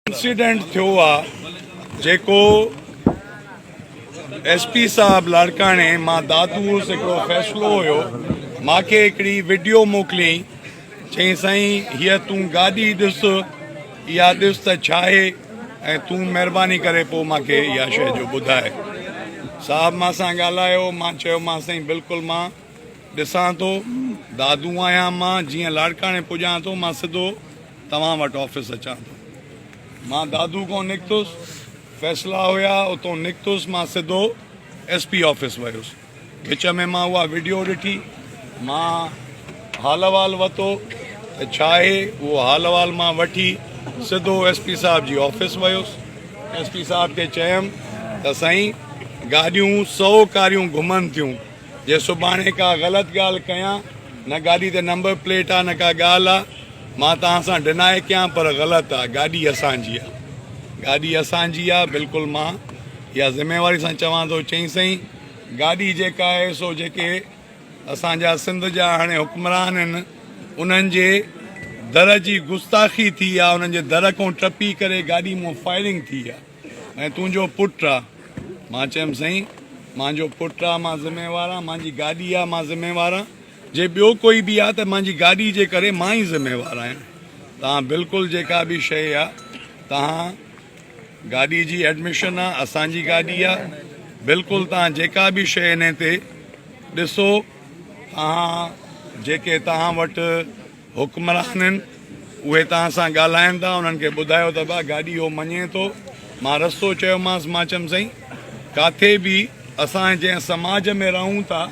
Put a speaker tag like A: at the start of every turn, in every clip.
A: Incident ٿيو آ جيڪو ايس پي صاحب لاڙڪاڻي مان دادو هوس هڪڙو فيصلو هيو ماکي هڪڙي وڊيو موڪليائين چيائين سائين هيء تون گاڏي ڏس اها ڏس ته ڇاهي ۽ تون مهرباني ڪري پوء ماکي اها شيء جو ٻڌاء صاحب مان سان ڳالهايو مان چيومانس سائين بلڪل مان ڏسان ٿو دادو آهيان مان جيئن لاڙڪاڻي پڄان ٿو مان سڌو توهان وٽ آفيس اچان ٿو. مان دادو کان نڪتس، فيصلا هيا، اتون نڪتس مان سڌو ايس پي آفيس ويس. وچ ۾ مان اها وڊيو ڏٺي، مان حال احوال وتو ته ڇا آهي، اهو حال احوال مان وٺي سڌو ايس پي صاحب جي آفيس ويس. ايس پي صاحب کي چيم ته سائين گاڏيون سئو ڪاريون گهمن ٿيون، جي سڀاڻي ڪا غلط ڳالهه ڪيان، نه گاڏي تي نمبر پليٽ آ نه ڪا ڳالهه آ، مان توهان سان ڊنائي ڪيان پر غلط آ، گاڏي اسان جي آ، گاڏي اسان جي آ، بلڪل مان اها ذميواري سان چوان ٿو. چئين سائين گاڏي جيڪا آهي سو جيڪي اسان جا سنڌ جا هاڻي حڪمران آهن انهن جي در جي گستاخي ٿي آ، انهن جي در کان ٽپي ڪري گاڏي مون فائرنگ ٿي آ. ۽ تنهنجو پٽ آ. مان چيم سائين مانجو پٽ آ مان ذميوار آن، مانجي گاڏي آ مان ذميوار آن، جي ٻيو ڪوئي به آ ته مانجي گاڏي جي ڪري مان ئي ذميوار آهيان. توهان بلڪل جيڪا به شيء آ توهان گاڏي جي ايڊميشن آ اسان جي گاڏي آ بلڪل توهان جيڪا به شيء انهي تي ڏسو توهان جيڪي توهان وٽ حڪمران آهن اهي توهان سان ڳالهائن ٿا انهن کي ٻڌايو ته ڀاء گاڏي اهو مڃي ٿو مان رستو چيومانس مان چيم سائين ڪاٿي به اسان جنهن سماج ۾ رهون ٿا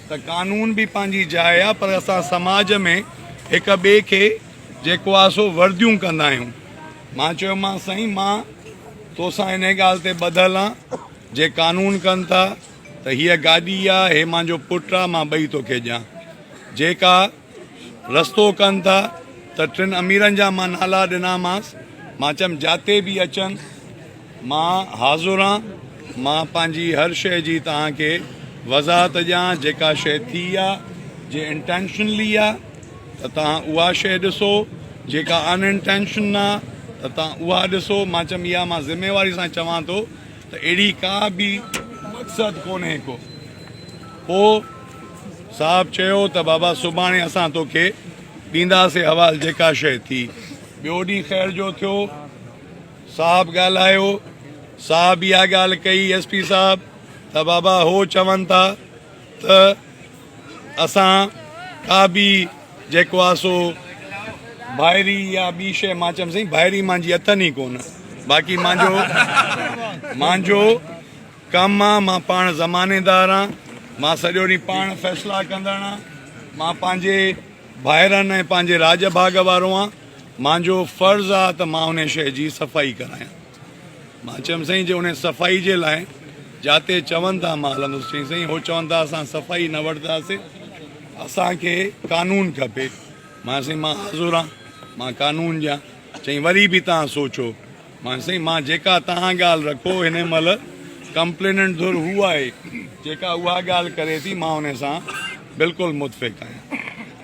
A: ته قانون به پنهنجي جاء آهي پر اسان سماج ۾ هڪ ٻئي کي جيڪو آهي سو ورديون ڪندا آهيون مان چيومانس سائين مان توسان انهي ڳالهه تي ٻڌل آهيان جي قانون ڪن ٿا ته هيء گاڏي آهي هي مانجو پٽ آهي مان ٻئي توکي ڏيان جيڪا رستو ڪن ٿا ته ٽن اميرن جا مان نالا ڏنامانس، مان چيم جاتي به اچن مان حاضر آن، مان پنهنجي هر شيء جي توهان کي وضاحت ڏيان، جيڪا شيء ٿي آ جي انٽينشنلي آ ته توهان اها شيء ڏسو، جيڪا ان انٽينشن آ ته توهان اها ڏسو، مان چيم اها مان ذميواري سان چوان ٿو ته اهڙي ڪا به مقصد ڪونهي ڪو. پوء صاحب چيو ته بابا سڀاڻي اسان توکي ڏينداسين حوال جيڪا شيء ٿي. ٻيو ڏينهن خير جو ٿيو. صاحب ڳالهايو. صاحب اها ڳالهه ڪئي ايس پي صاحب ته بابا هو چون ٿا ته اسان ڪا به جيڪو آ سو ڀائري يا ٻي شيء مان چيم سائين ڀائري مانجي اٿن ئي ڪونه باقي مانجو مانجو ڪم آ، مان پاڻ زمانيدار آن، مان سڄو ڏينهن پاڻ فيصلا ڪندڙ آن، مان پنهنجي ڀائرن ۽ پنهنجي راڄ ڀاڳ وارو آن، مانجو فرض آ ته مان انهي شيء جي صفائي ڪرايان. مان چيم سائين جي انهي صفائي جي لاء جاتي چون ٿا مان هلندس. چيائين سائين هو چون ٿا اسان صفائي نه وٺنداسين، اسان کي قانون کپي. مان سائين مان حاضر آن، مان قانون ڏيان. چيائين وري به توهان سوچو. مان سائين مان جيڪا توهان ڳالهه رکو هن مهل ڪمپليننٽ ڌر هو آهي جيڪا اها ڳالهه ڪري ٿي مان ان سان بلڪل متفق آهيان.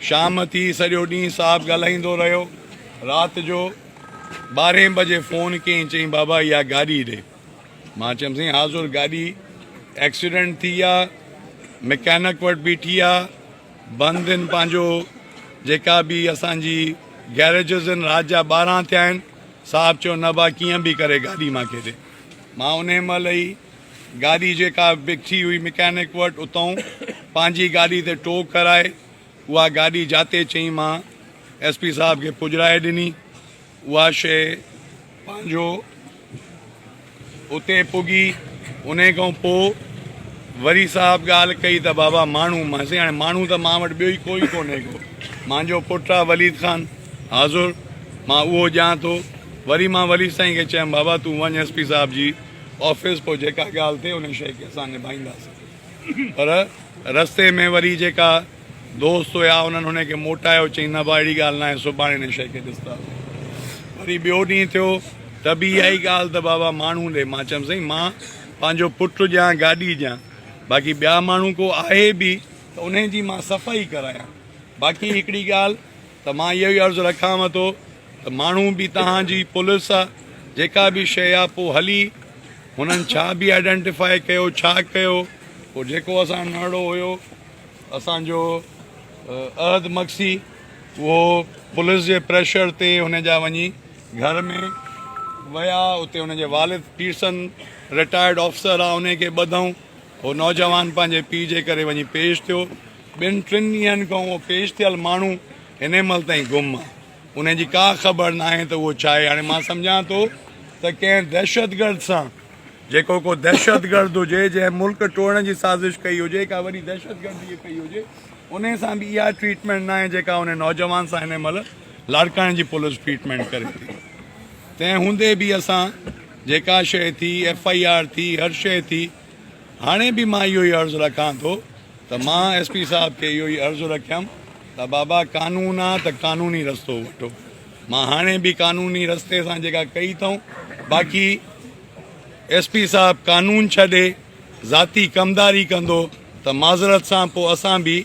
A: شام ٿي سڄو ڏينهن صاحب ڳالهائيندو رهيو رات جو ٻارهين بجي فون ڪيائين چيائين بابا اها گاڏي ڏي مان چيم سائين حاضر گاڏي ايڪسيڊنٽ ٿي آ مڪينڪ وٽ بيٺي آ بند آهن پنهنجو جيڪا به اسان جي گيريجز آهن رات جا ٻارهن ٿيا آهن صاحب چيو نه ڀاء ڪيئن به ڪري گاڏي مان کي ڏي. مان انهي مهل ئي گاڏي جيڪا بيٺي هئي مڪينڪ وٽ اتئون پنهنجي گاڏي تي ٽو ڪرائي اها گاڏي جاتي چئين مان ايس پي صاحب کي پڄرائي ڏني. اها شيء پنهنجو اتي پڳي انهي کان پوء وري صاحب ڳالهه ڪئي ته بابا ماڻهو مان سائين هاڻي ماڻهو ته مان وٽ ٻيو ئي ڪوئي ڪونهي ڪو مانجو پٽ آ وليد خان حاضر مان اهو ڏيان ٿو وري مان وليد سائين کي چيم بابا تون وڃ ايس پي صاحب جي آفيس پوء جيڪا ڳالهه ٿئي ان شيء کي اسان نڀائينداسين پر رستي ۾ وري جيڪا دوست هيا انهن هن کي موٽايو چئين نه ڀاء اهڙي ڳالهه ناهي سڀاڻي هن شيء کي ڏسنداسين وري ٻيو ڏينهن ٿيو ته به اها ئي ڳالهه ته بابا ماڻهو ڏي مان چيم سائين مان پنهنجو پٽ ڏيان گاڏي ڏيان باقي ٻيا ماڻهو ڪو آهي به ته انهي جي مان صفائي ڪرايان باقي هڪڙي ڳالهه ته مان اهو ئي عرض رکانو ٿو ته ماڻهو به توهان جي پوليس آ جيڪا به شيء آ پوء هلي هنن ڇا به آئيڊينٽيفائي ڪيو ڇا ڪيو پوء جيڪو اسان نرڙو هيو اسان جو احد مگسي اهو پوليس جي پريشر تي هن جا وڃي گهر ۾ ويا اتي هن جي والد پيرسن رٽائرڊ آفيسر آ ان کي ٻڌائون هو نوجوان پنهنجي پيء جي ڪري وڃي پيش ٿيو ٻن ٽن ڏينهن کان اهو پيش ٿيل ماڻهو هن مهل تائين گم آ ان جي ڪا خبر ناهي ته اهو ڇا آهي هاڻي مان سمجهان ٿو ته ڪنهن دهشتگرد سان جيڪو ڪو دهشتگرد هجي جنهن ملڪ ٽوڙڻ جي سازش ڪئي هجي ڪا وڏي دهشتگردي ڪئي هجي ان سان به اها ٽريٽمينٽ ناهي جيڪا ان نوجوان سان هن مهل لاڙڪاڻي جي پوليس ٽريٽمينٽ ڪري ٿي تنهن هوندي به اسان جيڪا شيء ٿي ايف I R ٿي هر شيء ٿي هاڻي به مان اهو ئي عرض رکان ٿو ته مان ايس پي صاحب کي اهو ئي عرض رکيم ته بابا قانون آ ته قانوني رستو وٺو مان هاڻي به قانوني رستي سان جيڪا ڪئي اٿئون باقي ايس پي صاحب قانون ڇڏي ذاتي ڪمداري ڪندو ته معذرت سان پوء اسان به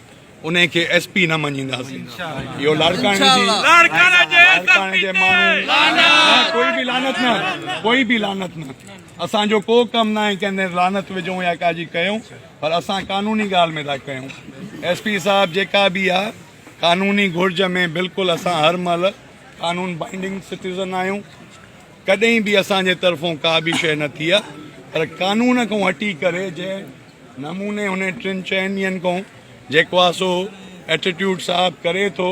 A: انهي کي ايس پي نه مڃينداسين اهو لاڙڪاڻي جي لاڙڪاڻي جي ماڻهو نه ڪوئي به لعنت نه ڪوئي به لعنت نه اسان جو ڪو ڪم ناهي ڪنهن تي لعنت وجهون يا ڪا جي ڪيون پر اسان قانوني ڳالهه ۾ ٿا ڪيون ايس پي صاحب جيڪا به آ قانوني گهرج ۾ بلڪل اسان هر مهل قانون بائنڊنگ سٽيزن آهيون ڪڏهن به اسان جي طرفون ڪا به شيء نه ٿي آ پر قانون کان هٽي ڪري جنهن نموني هن ٽن چئن ڏينهن کان جيڪو آ سو ايٽيٽيوڊ صاحب ڪري ٿو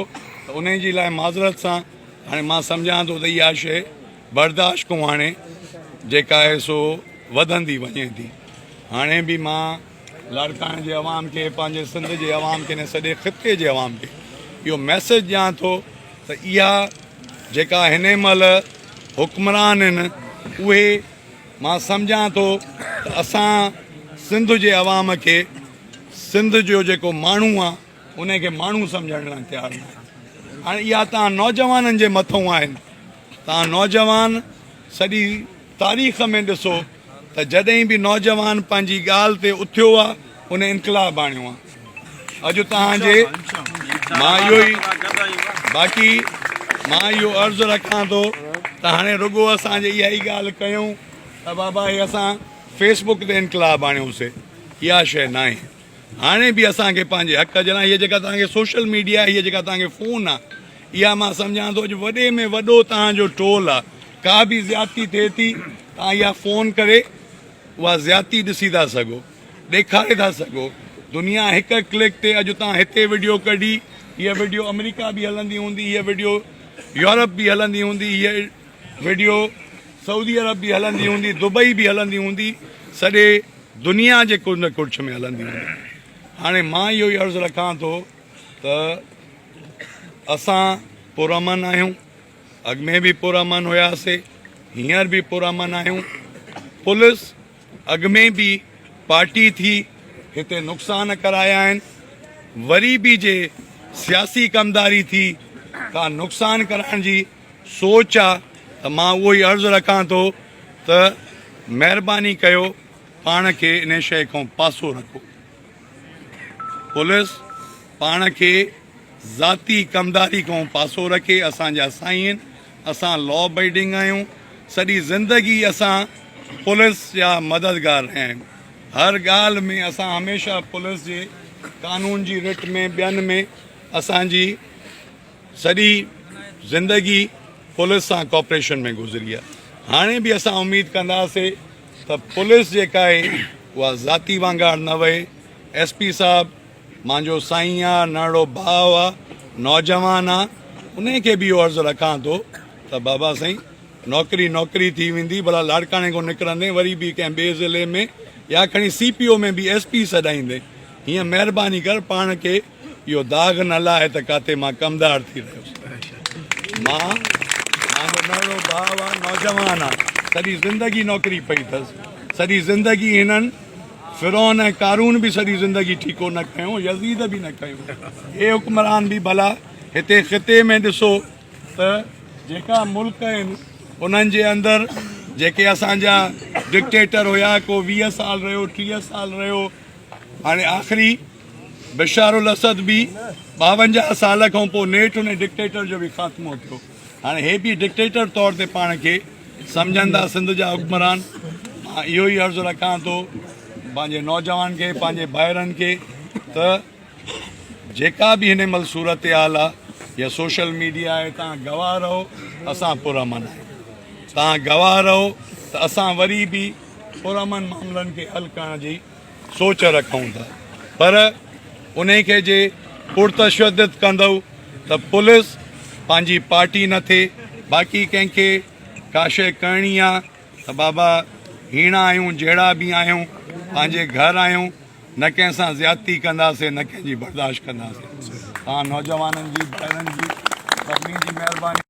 A: ته انهي جي لاء معذرت سان هاڻي مان سمجهان ٿو ته اها شيء برداشت کان هاڻي جيڪا آهي سو وڌندي وڃي ٿي هاڻي به مان لاڙڪاڻي جي عوام کي پنهنجي سنڌ جي عوام کي سڄي خطي جي عوام کي اهو ميسيج ڏيان ٿو ته اها جيڪا هن مهل حڪمران آهن اهي مان سمجهان ٿو ته اسان سنڌ جي عوام کي سنڌ جو جيڪو ماڻهو آ ان کي ماڻهو سمجهڻ لاء تيار نه آهن. هاڻي اها توهان نوجوانن جي مٿئون آهن. توهان نوجوان سڄي تاريخ ۾ ڏسو ته جڏهن به نوجوان پنهنجي ڳالهه تي اٿيو آ ان انقلاب آڻيو آ. اڄ توهان جي مان اهو ئي باقي مان اهو عرض رکان ٿو ته هاڻي رڳو اسان جي اها ئي ڳالهه ڪيون ته بابا هي اسان فيس بڪ تي انقلاب آڻيوسي اها شيء ناهي هاڻي به اسان کي پنهنجي حق جي لاء هيء جيڪا توهان کي سوشل ميڊيا هيء جيڪا توهان کي فون آ اها مان سمجهان ٿو اڄ وڏي ۾ وڏو توهان جو ٽول آ ڪا به زيادتي ٿئي ٿي توهان اها فون ڪري اها زيادتي ڏسي ٿا سگهو ڏيکاري ٿا سگهو دنيا هڪ ڪلڪ تي اڄ توهان هتي وڊيو ڪڍي هيء وڊيو آمريڪا به هلندي هوندي هيء وڊيو يورپ به هلندي هوندي هيء وڊيو سعودي عرب به هلندي هوندي دبئي به هلندي هوندي سڄي دنيا جي ڪنڊ ڪڙڇ ۾ هلندي هوندي هاڻي مان اهو ئي عرض رکان ٿو ته اسان پرامن آهيون اڳ ۾ به پرامن هياسي هينئر به پرامن آهيون پوليس اڳ ۾ به پارٽي ٿي هتي نقصان ڪرايا آهن وري به جي سياسي ڪمداري ٿي ڪا نقصان ڪرائڻ جي سوچ آ ته مان اهو ئي عرض رکان ٿو ته مهرباني ڪيو پاڻ کي ان شيء کان پاسو رکو پوليس پاڻ کي ذاتي ڪمداري کان پاسو رکي اسان جا سائين اسان لا بائيڊنگ آهيون سڄي زندگي اسان پوليس جا مددگار رهيا آهيون هر ڳالهه ۾ اسان هميشه پوليس جي قانون جي رٽ ۾ ٻين ۾ اسان جي سڄي زندگي پوليس سان ڪوپريشن ۾ گذري آهي هاڻي به اسان اميد ڪنداسي ته پوليس جيڪا آهي اها ذاتي وانگاڙ نه وهي ايس پي صاحب مانجو سائين آ ننڍڙو ڀاء آ نوجوان آ انهي کي به اهو عرض رکان ٿو ته بابا سائين نوڪري نوڪري ٿي ويندي ڀلا لاڙڪاڻي کان نڪرندين وري به ڪنهن ٻئي ضلعي ۾ يا کڻي سي پي او ۾ به ايس پي سڏائيندين هيئن مهرباني ڪر پاڻ کي اهو داغ نه لاهي ته ڪاتي مان ڪمدار ٿي رهيس. مان مانجو ننڍڙو ڀاء آ، نوجوان آ، سڄي زندگي نوڪري پئي اٿس. سڄي زندگي هنن فرعون ۽ قارون به سڄي زندگي ٺيڪو نه کنيو، يزيد به نه کنيو. هي حڪمران به ڀلا هتي خطي ۾ ڏسو ته جيڪا ملڪ آهن انهن جي اندر جيڪي اسان جا ڊڪٽيٽر هيا ڪو 20 سال رهيو 30 سال رهيو هاڻي آخري بشار الاسد به 52 سال کان پوء نيٺ ان ڊڪٽيٽر جو به خاتمو ٿيو. هاڻي هي به ڊڪٽيٽر طور تي پاڻ کي سمجهن ٿا سنڌ جا حڪمران. مان اهو ئي عرض رکان ٿو پنهنجي نوجوان کي، پنهنجي ڀائرن کي ته جيڪا به هن مهل صورتحال آ يا سوشل ميڊيا آهي، توهان گواهه رهو اسان پرامن آهيون. توهان گواهه رهو ته اسان وري به پرامن معاملن کي حل ڪرڻ جي سوچ رکون ٿا، پر انهي کي جي پرتشدد ڪندؤ ته پوليس پنهنجي پارٽي نه ٿئي. باقي ڪنهن کي ڪا شيء ڪرڻي آ ته بابا هيڻا آهيون، جهڙا به آهيون پنهنجي گهر آهيون، نه ڪنهن سان زيادتي ڪنداسين نه ڪنهن جي برداشت ڪنداسين. توهان نوجوانن جي، ڀائرن جي، سڀني جي مهرباني.